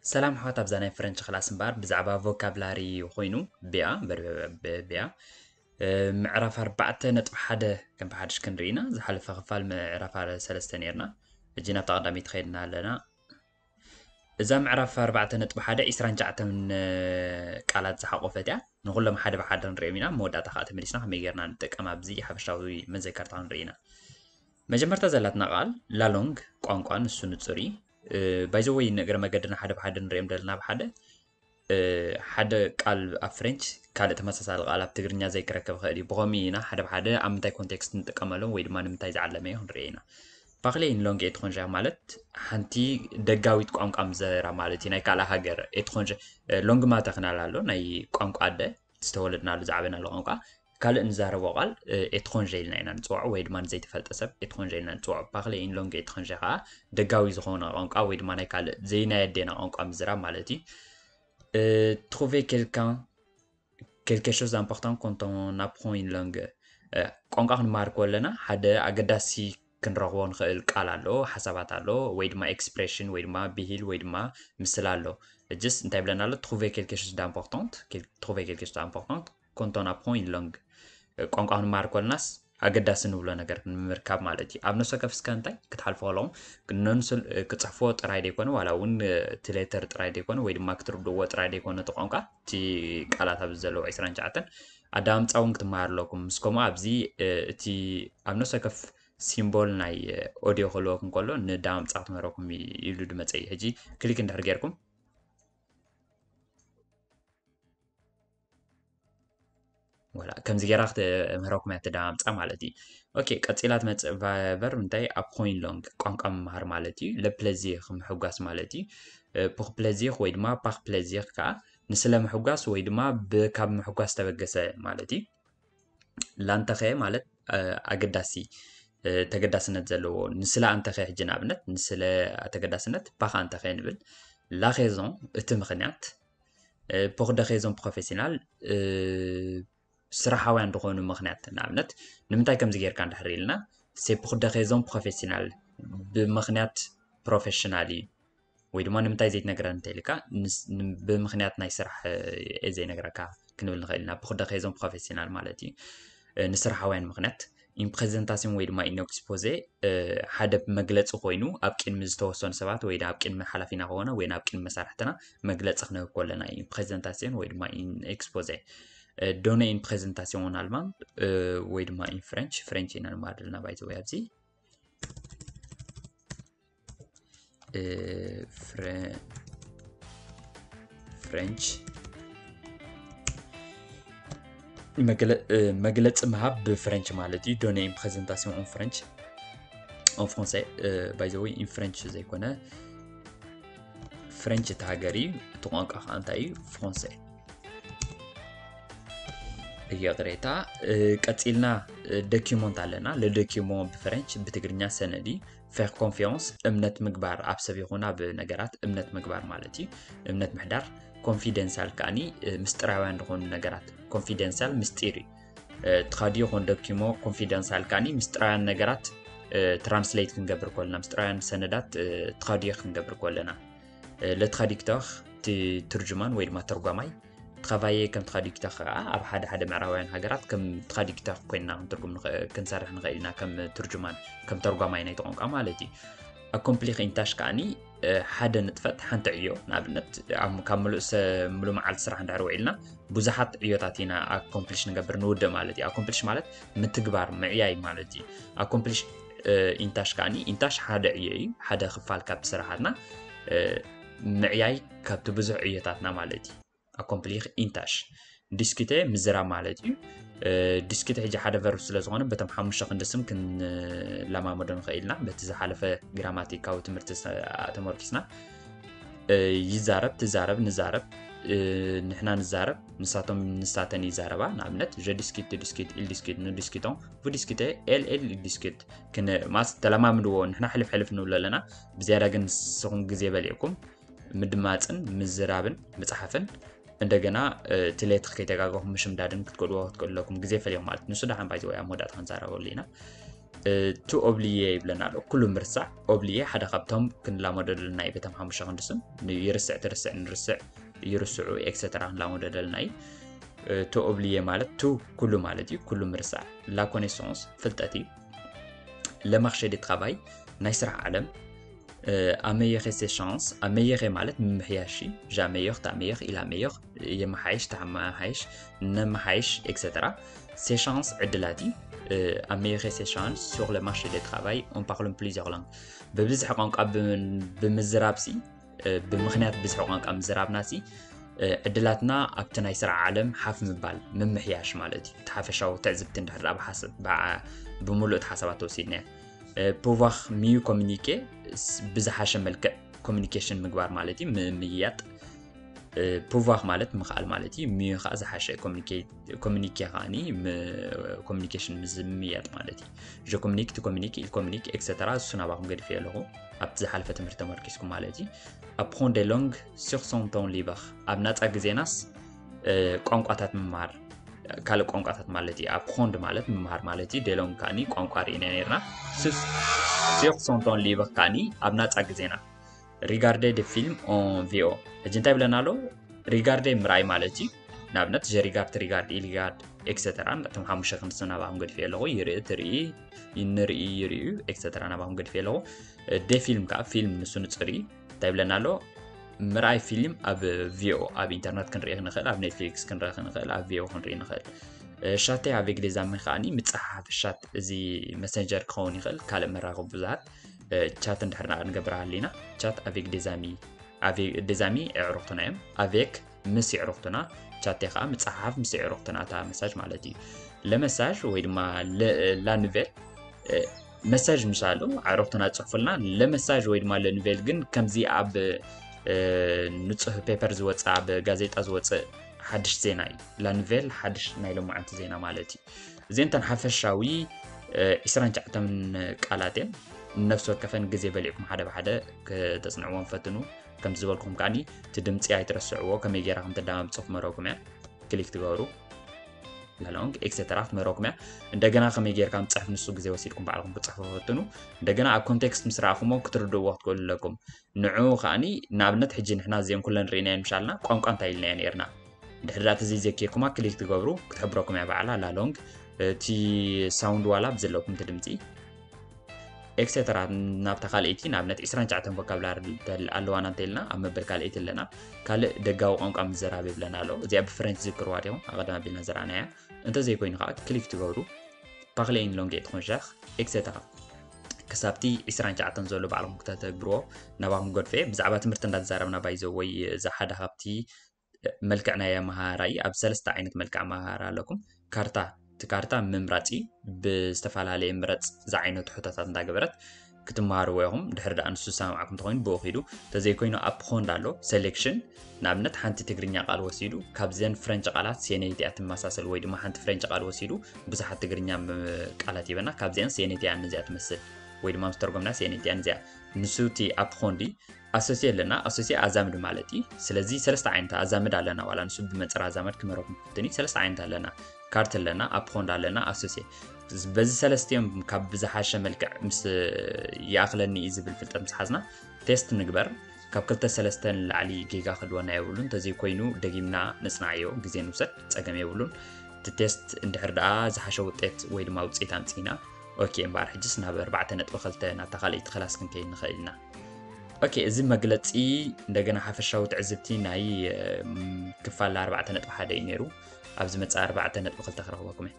ሰላም ኣሕዋት፣ ኣብዛ ናይ ፍረንች ክላስ እምበኣር ብዛዕባ ቮካብላሪ ኮይኑ ቢኣ፣ ቨርብ ቢኣ፣ ምዕራፍ ኣርባዕተ ነጥቢ ሓደ ከም ብሓድሽ ክንርኢ ኢና። ዝሓለፈ ክፋል ምዕራፍ ሰለስተ ነይርና። ሕጂ ናብታ ቀዳመይቲ ከይድና ኣለና። እዛ ምዕራፍ ኣርባዕተ ነጥቢ ሓደ ዒስራን ትሽዓተን ቃላት ዝሓቆፈት እያ። ንኹሎም ሓደ ብሓደ ንሪኦም ኢና። መወዳእታ ከዓ ተመሊስና ከመይ ጌርና ንጥቀም ኣብዚ ሓፈሻዊ መዘከርታ ክንርኢ ኢና። መጀመርታ ዘላትና ቃል ላሎንግ፣ ቋንቋ፣ ንሱ ንጹር እዩ። ባይዘወይ ንእግረ መገድና ሓደ ብሓደ ንሪኦም ዘለና ብሓደ ሓደ ቃል ኣብ ፍሬንች ካልእ ተመሳሳሊ ቃል ኣብ ትግርኛ ዘይክረከብ ይኽእል እዩ። ብኸምኡ ኢና ሓደ ብሓደ ኣብ ምንታይ ኮንቴክስት ንጥቀመሎም ወይ ድማ ንምንታይ ዝዓለመ እዩ ክንርኢ ኢና። ፓክሌ ኢን ሎንግ ኤትሮንጀር ማለት ሓንቲ ደጋዊት ቋንቋ ምዘራ ማለት እዩ። ናይ ካልእ ሃገር ኤትሮንጀ ሎንግ ማተርናል ኣሎ፣ ናይ ቋንቋ ኣደ ዝተወለድናሉ ዝዓበናሉ ቋንቋ። ካልእ ንዛረቦ ቃል ኤትሮንጀ ኢልና ኢና ንፅውዖ ወይ ድማ ንዘይተፈልጠ ሰብ ኤትሮንጀ ኢልና ንፅውዖ። ፓክሌ ኢን ሎንግ ኤትሮንጀር ከዓ ደጋዊ ዝኾነ ቋንቋ ወይ ድማ ናይ ካልእ ዘይናይ ኣዴና ቋንቋ ምዝራብ ማለት እዩ። Trouver quelqu'un quelque chose d'important quand on apprend une langue. ቋንቋ ክንመሃር ከለና ሓደ ኣገዳሲ ክንረኽቦ ንኽእል ቃል ኣሎ፣ ሓሳባት ኣሎ፣ ወይ ድማ ኤክስፕሬሽን ወይ ድማ ብሂል ወይ ድማ ምስላ ኣሎ። እጅስ እንታይ ብለና ኣሎ? Trouver quelque chose d'important, trouver quelque chose d'important quand on apprend une langue. ቋንቋ ክንመሃር ከለናስ ኣገዳሲ ንብሎ ነገር ንምርካብ ማለት እዩ። ኣብ ነፍሲ ወከፍ እስከ እንታይ ክትሓልፎ ከለኹም ክጽሕፎ ጥራይ ዘይኮነ ዋላ እውን እቲ ሌተር ጥራይ ዘይኮነ ወይ ድማ ክትርድዎ ጥራይ ዘይኮነ እቲ ቋንቋ እቲ ቃላት ኣብዚ ዘለዉ ዒስራን ትሽዓተን ኣዳምጻ እውን ክትመሃር ኣለኩም። ምስ ከምኡ ኣብዚ እቲ ኣብ ነፍሲ ወከፍ ሲምቦል ናይ ኦዲዮ ክህልወኩም ከሎ ንዳምጻ ክትምህረኩም ኢሉ ድመጸ እዩ። ሕጂ ክሊክ እንድሕር ጌርኩም ወላ ከምዚ ጌራ ክትምህረኩም እያ ትዳምጻ ማለት እዩ። ኦኬ፣ ቀጺላ ትመጽእ ቨርብ እንታይ? ኣፕኮይን ሎንግ ቋንቋ ምምሃር ማለት እዩ። ለፕለዚ ምሕጓስ ማለት እዩ። ፖክ ፕለዚክ ወይ ድማ ፓክ ፕለዚክ ከዓ ንስለ ምሕጓስ ወይ ድማ ካብ ምሕጓስ ተበገሰ ማለት እዩ። ላንተኸ ማለት ኣገዳሲ ተገዳስነት ዘለዎ ንስለ ኣንተኸ ሕጂ ንኣብነት ንስለ ተገዳስነት ፓክ ኣንተኸ ንብል። ላኼዞን እቲ ምኽንያት ፖክ ደኼዞን ፕሮፌሲናል ስራሓውያን ዝኾኑ ምኽንያት ንኣብነት ንምንታይ ከምዚ ጌርካ እንድሕር ኢልና ሴ ፖክ ደኼዞን ፕሮፌሲናል ብምኽንያት ፕሮፌሽናል እዩ ወይ ድማ ንምንታይ ዘይትነግረን እንተኢልካ ብምኽንያት ናይ ስራሕ እየ ዘይነግረካ ክንብል ንኽእል ኢና። ፖክ ደኼዞን ፕሮፌሲናል ማለት እዩ። ንስራሓውያን ምኽንያት ኢን ፕሬዘንታሲዮን ወይ ድማ ኢን ኤክስፖዜ ሓደ መግለፂ ኮይኑ ኣብ ቅድሚ ዝተወሰኑ ሰባት ወይ ኣብ ቅድሚ ሓላፊና ከሆነ ወይ ኣብ ቅድሚ መሳርሕትና መግለፂ ክንህብ ከለና ኢን ፕሬዘንታሲዮን ወይ ድማ ኢን ኤክስፖዜ ዶነ ኢን ፕሬዘንታሲዮን ኣልማን ወይ ድማ ኢን ፍሬንች ፍሬንች ኢና ንማር ዘለና ባይዘወይ ኣብዚ ፍሬንች መግለፂ ምሃብ ብፍሬንች ማለት እዩ። ዶነ ኢን ፕሬዘንታሲዮን ኦን ፍሬንች ኦን ፍራንሳይ ባይዘወይ ኢን ፍሬንች ዘይኮነ ፍሬንች እቲ ሃገር እዩ። እቲ ቋንቋ ከዓ እንታይ እዩ? ፍራንሳይ። ይቕሬታ። ቀፂልና ደኪሞንት ኣለና። ለደኪሞ ብፍሬንች ብትግርኛ ሰነድ እዩ። ፌር ኮንፊያንስ እምነት ምግባር ኣብ ሰብ ይኹን ኣብ ነገራት እምነት ምግባር ማለት እዩ። እምነት ምሕዳር። ኮንፊደንሳል ከዓኒ ምስጢራውያን ዝኾኑ ነገራት ኮንፊደንሳል ምስጢር እዩ። ትኻዲ ይኹን ደኪሞ ኮንፊደንሳል ከዓኒ ምስጢራውያን ነገራት ትራንስሌት ክንገብር ከለና ምስጢራውያን ሰነዳት ትኻዲ ክንገብር ከለና ለትኻዲክተር ትርጅማን ወይ ድማ ተርጓማይ ትኻቫየ ከም ትኻዲክተር ከዓ ኣብ ሓደ ሓደ ምዕራባውያን ሃገራት ከም ትኻዲክተር ኮይንና ክንትርጉም ክንሰርሕ ንኽእል ኢና ከም ትርጅማን ከም ተርጓማይ ናይቲ ቋንቋ ማለት እዩ። ኣኮምፕሊኽ ኢንታሽ ከዓኒ ሓደ ንጥፈት ሓንቲ ዕዮ ንኣብነት ካብ ምሉእ ምሉእ መዓልቲ ስራሕ እንድሕር ውዒልና ብዙሓት ዕዮታት ኢና ኣኮምፕሊሽ ንገብር ንውድእ ማለት እዩ። ኣኮምፕሊሽ ማለት ምትግባር ምዕያይ ማለት እዩ። ኣኮምፕሊሽ ኢንታሽ ከዓኒ ኢንታሽ ሓደ ዕዮ እዩ። ሓደ ክፋል ካብቲ ስራሓትና ምዕያይ ካብቲ ብዙሕ ዕዮታትና ማለት እዩ። ኣኮምፕሊኽ ኢንታሽ ዲስኪተ ምዝራብ ማለት እዩ። ዲስኪተ ሕጂ ሓደ ቨርብ ስለ ዝኾነ በቶም ሓሙሽተ ክንዲ ስም ክንለማመዶ ንኽእል ኢና። በቲ ዝሓለፈ ግራማቲካዊ ትምህርቲ ተመርኪስና ይዛረብ፣ ትዛረብ፣ ንዛረብ፣ ንሕና ንዛረብ፣ ንሳቶም ንሳተን ይዛረባ። ንኣብነት ጀ ዲስኪት፣ ዲስኪት፣ ኢል ዲስኪት፣ ኑ ዲስኪቶን፣ ቡ ዲስኪተ፣ ኤል ኤል ዲስኪት ክንማስ ተለማምድዎ። ንሕና ሕልፍ ሕልፍ ንብሎ ኣለና። ብዝያዳ ግን ንስኹም ግዜ በሊዕኩም ምድማፅን ምዝራብን ምፅሓፍን እንደገና እቲ ሌትኽ ከይተጋገኹም ምሽምዳድን ክትክእልዎ ክትክእሉ ኣለኩም። ግዜ ፈሊኹም ማለት ንሱ ደሓን ባይዘወይ ኣብ መወዳእታ ክንዛረበሉ ኢና። ቱ ኦብልየ ይብለና ኣሎ። ኩሉ ምርሳዕ። ኦብልየ ሓደ ካብቶም ክንላመዶ ደለና እዩ። በቶም ሓሙሽተ ክንድስም ይርስዕ ትርስዕ ንርስዕ ይርስዑ ኤክሰትራ ክንላመዶ ደለና እዩ። ቱ ኦብልየ ማለት ቱ ኩሉ ማለት እዩ። ኩሉ ምርሳዕ። ላ ኮኔሳንስ ፍልጠት እዩ። ለማርሼ ዴ ትራቫይ ናይ ስራሕ ዓለም። ኣመየኸ ሴሻንስ። ኣመየኸ ማለት ምምሕያሽ እዩ። ዣመዮኽ ታመየኽ ኢላመዮኽ የመሓይሽ ታመሓይሽ ነመሓይሽ ኤክሰትራ። ሴሻንስ ዕድላት እዩ። ኣመየኸ ሴሻንስ ሱር ለማርሼ ዴ ትራቫይ ኦን ፓርሎም ፕሊዚየር ላንግ። ብብዝሒ ቋንቋ ብምዝራብሲ፣ ብምኽንያት ብዝሒ ቋንቋ ምዝራብናሲ ዕድላትና ኣብቲ ናይ ስራሕ ዓለም ሓፍ ምባል ምምሕያሽ ማለት እዩ። እቲ ሓፈሻዊ ትዕዝብቲ እንድሕር ኣብ ሓሳብ ብሙሉእ እቲ ሓሳባት ተወሲድናዮ። ፖቫር ሚዩ ኮሚኒኬ፣ ብዝሓሸ መልክዕ ኮሚኒኬሽን ምግባር ማለት እዩ። ምምይያጥ። ፖቫር ማለት ምኽኣል ማለት እዩ። ሚዩ ከዓ ዝሓሸ ኮሚኒኬ ከዓኒ ኮሚኒኬሽን ምዝምያጥ ማለት እዩ። ጀ ኮሚኒክ ቲ ኮሚኒክ ኢል ኮሚኒክ ኤክሰተራ እሱ ናባኹም ገዲፈ ኣለኹ። ኣብቲ ዝሓለፈ ትምህርቲ ተመርኪስኩም ማለት እዩ። ኣፕሮን ደ ሎንግ ሱር ሶን ቶን ሊበር፣ ኣብ ናፃ ግዜናስ ቋንቋታት ምምሃር፣ ካልእ ቋንቋታት ማለት እዩ። ኣፕሮንድ ማለት ምምሃር ማለት እዩ። ደ ሎንግ ከዓኒ ቋንቋ ርኢና ነርና። ሱር ሶን ቶን ሊበር ከዓኒ ኣብ ናፃ ግዜና ሪጋርደ ደ ፊልም ኦን ቪኦ። ሕጂ እንታይ ብለና ኣሎ? ሪጋርደ ምርኣይ ማለት እዩ። ንኣብነት ጀሪጋርድ ሪጋርድ ኢሊጋርድ ኤክሰተራ። እቶም ሓሙሽተ ክንዲ ስም ናባኹም ገዲፈ ኣለኹ። ይርኢ ትርኢ ንርኢ ይርእዩ ኤክሰተራ ናባኹም ገዲፈ ኣለኹ። ደ ፊልም ከዓ ፊልም ንሱ ንፅሪ እንታይ ብለና ኣሎ? ምርኣይ ፊልም ኣብ ቪኦ ኣብ ኢንተርነት ክንርኢ ክንኽእል፣ ኣብ ኔትፍሊክስ ክንርኢ ክንኽእል፣ ኣብ ቪኦ ክንርኢ ንኽእል። ሻቴ ኣቬክ ዴዛሚ ከዓኒ ምፅሓፍ ሻት፣ እዚ መሰንጀር ክኸውን ይኽእል፣ ካልእ መራኸቢ ብዙሃት። ቻት እንድሕር ንገብር ሃሊና ቻት ኣቬክ ዴዛሚ፣ ዴዛሚ የዕሩኽትና እዮም። ኣቬክ ምስ የዕሩኽትና፣ ቻቴ ከዓ ምፅሓፍ ምስ የዕሩኽትና እታ መሳጅ ማለት እዩ። ለመሳጅ ወይ ድማ ላኑቬል መሳጅ ምሳሉ ኣዕሩኽትና ዝፅሕፉልና፣ ለመሳጅ ወይ ድማ ለኑቬል ግን ከምዚ ኣብ ንፁህ ፔፐር ዝወፅእ ኣብ ጋዜጣ ዝወፅእ ሓድሽ ዜና እዩ። ላኑቬል ሓድሽ ናይ ሎማዓንቲ ዜና ማለት እዩ። እዚአን እተን ሓፈሻዊ ዒስራን ትሽዓተን ቃላት እየን። ነፍሲ ወከፈን ግዜ በሊዕኩም ሓደ ብሓደ ከተፅንዕዎም ፈትኑ። ከምቲ ዝበልኩም ከዓኒ እቲ ድምፂ ኣይትረስዕዎ፣ ከመይ ገይራ ከም ተደማምፁ ክመረኩም እያ። ክሊክ ትገብሩ ላሎንግ ኤክሰተራ ክትመረኩም እያ። እንደገና ከመይ ገይርካ ምፅሕፍ ንሱ ግዜ ወሲድኩም ባዕልኩም ክትፅሕፉ ፈትኑ። እንደገና ኣብ ኮንቴክስት ምስ ረኣኹሞ ክትርድእዎ ክትክእሉ ኣለኩም። ንዑ ከዓኒ ንኣብነት ሕጂ ንሕና እዚአን ኩለን ርኢናየን ምሻልና ቋንቋ እንታይ ኢልናዮ ነርና? ድሕሪ ዳኣ ተዘይ ዘኪርኩማ ክሊክ ትገብሩ ክትሕብረኩም እያ ባዕላ ላሎንግ። እቲ ሳውንድ ዋላ ብዘለኩም እቲ ድምፂ ኤክሰተራ ናብታ ካልኣይቲ ንኣብነት ዒስራን ትሽዓተን ቮካብላሪ ኣለዋና እንተኢልና ኣብ መበል ካልኣይቲ ኣለና። ካልእ ደጋዊ ቋንቋ ምዘራብ ይብለና ኣሎ። እዚኣ ብፍሬንች ዝክርዋ ዲኹም ኣቐድም ኣቢልና ዝረኣናያ? እንተዘይኮይኑ ከዓ ክሊክ ትገብሩ ፓርሌ ኢን ሎንግ ኤትሮንጀር ኤክሰተራ ክሳብቲ ዒስራን ትሽዓተን ዘሎ ባዕልኹም ክተተግብርዎ ናባኹም ገድፈ። ብዛዕባ ትምህርቲ እንዳተዛረብና ባይዘወይ እዚ ሓደ ካብቲ መልክዕ ናይ ኣመሃራይ ኣብ ሰለስተ ዓይነት መልክዕ ኣመሃራ ኣለኩም። ካርታ፣ እቲ ካርታ ምምራፂ ብዝተፈላለየ ምረፅ ዝዓይነቱ ሕቶታት እንዳገበረት ክትመሃርዎ ኢኹም። ድሕሪ ደኣ ንሱ ዝሰማምዓኩም እንተኮይኑ ብኡ ኪዱ፣ እንተዘይኮይኑ ኣፕኾንድ ኣሎ ሴሌክሽን። ንኣብነት ሓንቲ ትግርኛ ቃል ወሲዱ ካብዘን ፍረንች ቃላት ሴነይቲ እያ ትመሳሰል፣ ወይ ድማ ሓንቲ ፍረንች ቃል ወሲዱ ብዙሓት ትግርኛ ቃላት ይበና፣ ካብዚአን ሴነይቲ እያ ነዚኣ ትመስል፣ ወይ ድማ ምስ ተርጎምና ሴነይቲ እያ ነዚኣ። ንሱ እቲ ኣፕኾንዲ ኣሶሴ ኣለና። ኣሶሴ ኣዛምድ ማለት እዩ። ስለዚ ሰለስተ ዓይነት ኣዛምድ ኣለና። ዋላ ንሱ ብመንፅር ኣዛመድ ክመረኩም ክትኒ ሰለስተ ዓይነት ኣለና። ካርት ኣለና፣ ኣፕኾንድ ኣለና፣ ኣሶሴ። በዚ ሰለስቲኦም ካብ ብዝሓሸ መልክዕ ምስ ይኣኽለኒ እዩ ዝብል ፍልጠት ምስ ሓዝና ቴስት ንግበር። ካብ ክልተ ሰለስተ ንላዕሊ ጌጋ ክህልወና የብሉን። እንተዘይኮይኑ ደጊምና ንፅናዓዮ፣ ግዜ ንውሰድ፣ ፀገም የብሉን። እቲ ቴስት እንድሕር ደኣ ዝሓሸ ውጤት ወይ ድማ ውፅኢት ኣምፂና ኦኬ እምበኣር ሕጅስ ናብ ኣርባዕተ ነጥቢ ክልተ ናብታ ካልኣይቲ ክላስ ክንከይድ ንኽእል ኢና። ኦኬ፣ እዚ መግለፂ እንደገና ሓፈሻዊ ትዕዝብቲ ናይ ክፋል ኣርባዕተ ነጥቢ ሓደ እዩ ነይሩ። ኣብ ዝመፅእ ኣርባዕተ ነጥቢ ክልተ ክረኽበኩም እየ።